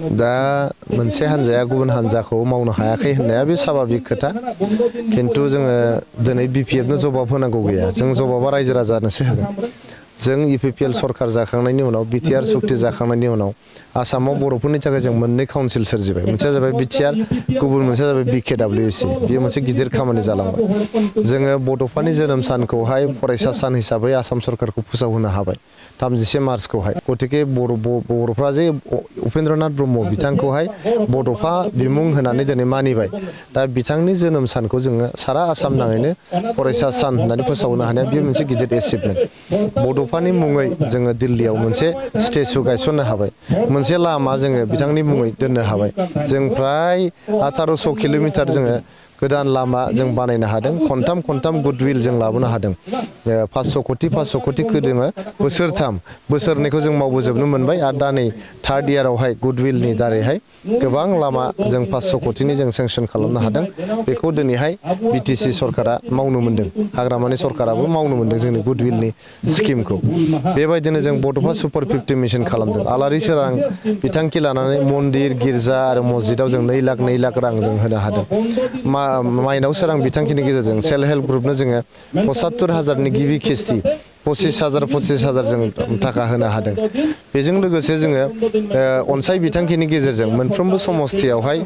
दा मोनसे हानजाया गुबुन हानजाखौ मावनो हायाखै होननाया बे स्वाभाबिक खोथा खिन्थु जोङो दिनै बिपिएफनो जबाब होनांगौ गैया जों जबाबा रायजो राजानोसो होगोन जों इउपिपिएल सरकार जाखांनायनि उनाव बिटिआर सुक्ति जाखांनायनि उनाव आसामाव बर'फोरनि थाखाय जों मोननै काउन्सिल सोरजिबाय मोनसेया जाबाय बिटिआर गुबुन मोनसेया जाबाय बिकेडब्लिउसि बेयो मोनसे गिदिर खामानि जालांबाय जोङो बड'फानि जोनोम सानखौहाय फरायसा सान हिसाबै आसाम सरकारखौ फोसावहोनो हाबाय 31 मार्चखौहाय गतिके बर'फ्रा जे उपेन्द्रनाथ ब्रह्म बिथांखौहाय बड'फा बिमुं होनानै दिनै मानिबाय दा बिथांनि जोनोम सानखौ जोङो सारा आसाम नाङैनो फरायसा सान होननानै फोसावनो हानाया बेयो मोनसे गिदिर एचिभमेन्ट बड'फानि मुङै जोङो दिल्लीयाव मोनसे स्टेचु गायसननो हाबाय मोनसे लामा जोङो बिथांनि मुङै दोननो हाबाय जों फ्राय 1800 किल'मिटार जोङो गोदान लामा जों बानायनो हादों खनथाम गुडविल जों लाबोनो हादों 500 कोटिखौ जोङो बोसोरनैखौ जों मावबोजोबनो मोनबाय आरो दा नै थार्ड इयारावहाय गुडविलनि दारैहाय गोबां लामा जों 500 कोटिनि जों सेंसन खालामनो हादों बेखौ दिनैहाय बिटिसि सरकारा मावनो मोनदों हाग्रामानि सरकाराबो मावनो मोनदों जोंनि गुडविलनि स्किमखौ बेबायदिनो जों बड'फा सुपार 50 मिशन खालामदों आलारि सोरां बिथांखि लानानै मन्दिर गिर्जा आरो मस्जिदाव जों 2 लाख रां जों होनो हादों माइनाव सोरां बिथांखिनि गेजेरजों सेल्फ हेल्प ग्रुपनो जोङो 75,000नि गिबि किस्ति 25,000 जों थाखा होनो हादों बेजों लोगोसे जोङो अनसाय बिथांखिनि गेजेरजों मोनफ्रोमबो समस्थियावहाय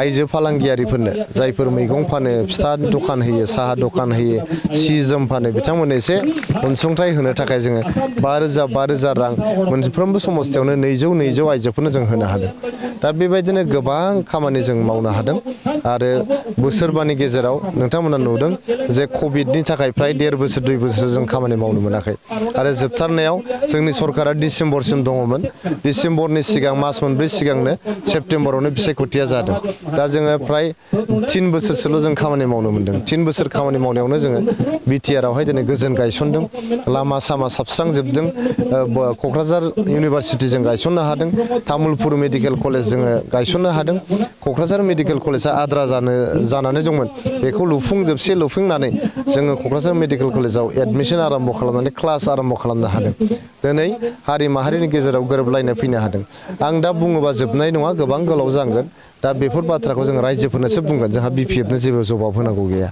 आइजो फालांगियारिफोरनो जायफोर मैगं फानो फिथा दखान होयो साहा दखान होयो सि जोम फानो बिथांमोननो एसे अनसुंथाइ होनो थाखाय जोङो 5,000 रां मोनफ्रोमबो समस्थियावनो 200 आइजोफोरनो जों होनो हादों दा बेबायदिनो गोबां खामानि जों मावनो हादों आरो बोसोरबानि गेजेराव नोंथांमोना नुदों जे कभिडनि थाखाय फ्राय 1.5 बोसोर 2 बोसोर जों खामानि मावनो मोनाखै आरो जोबथारनायाव जोंनि सरकारा डिसेम्बरसिम दङमोन डिसेम्बरनि सिगां मास मोनब्रै सिगांनो सेप्तेम्बरावनो बिसायख'थिया जादों दा जोङो फ्राय 3 बोसोरसोल' जों खामानि मावनो मोनदों 3 बोसोर खामानि मावनायावनो जोङो बिटिआरआवहाय दिनै गोजोन गायसनदों लामा सामा साबस्रांजोबदों क'क्राझार इउनिभारसिटि जों गायसननो हादों तामुलपुर मेडिकेल कलेज जोङो गायसननो हादों क'क्राझार मेडिकेल कलेजआ आद्रा जानानै दंमोन बेखौ लुफुंनानै जोङो क'क्राझार मेडिकेल कलेजाव एडमिसन आरम्भ खालामनानै क्लास आरम्भ खालामनो हादों दिनै हारि माहारिनि गेजेराव गोरोबलायनाय फैनो हादों आं दा बुङोबा जोबनाय नङा गोबां गोलाव जागोन दा बेफोर बाथ्राखौ जों रायजोफोरनोसो बुंगोन जोंहा बिपिएफनो जेबो जबाब होनांगौ गैया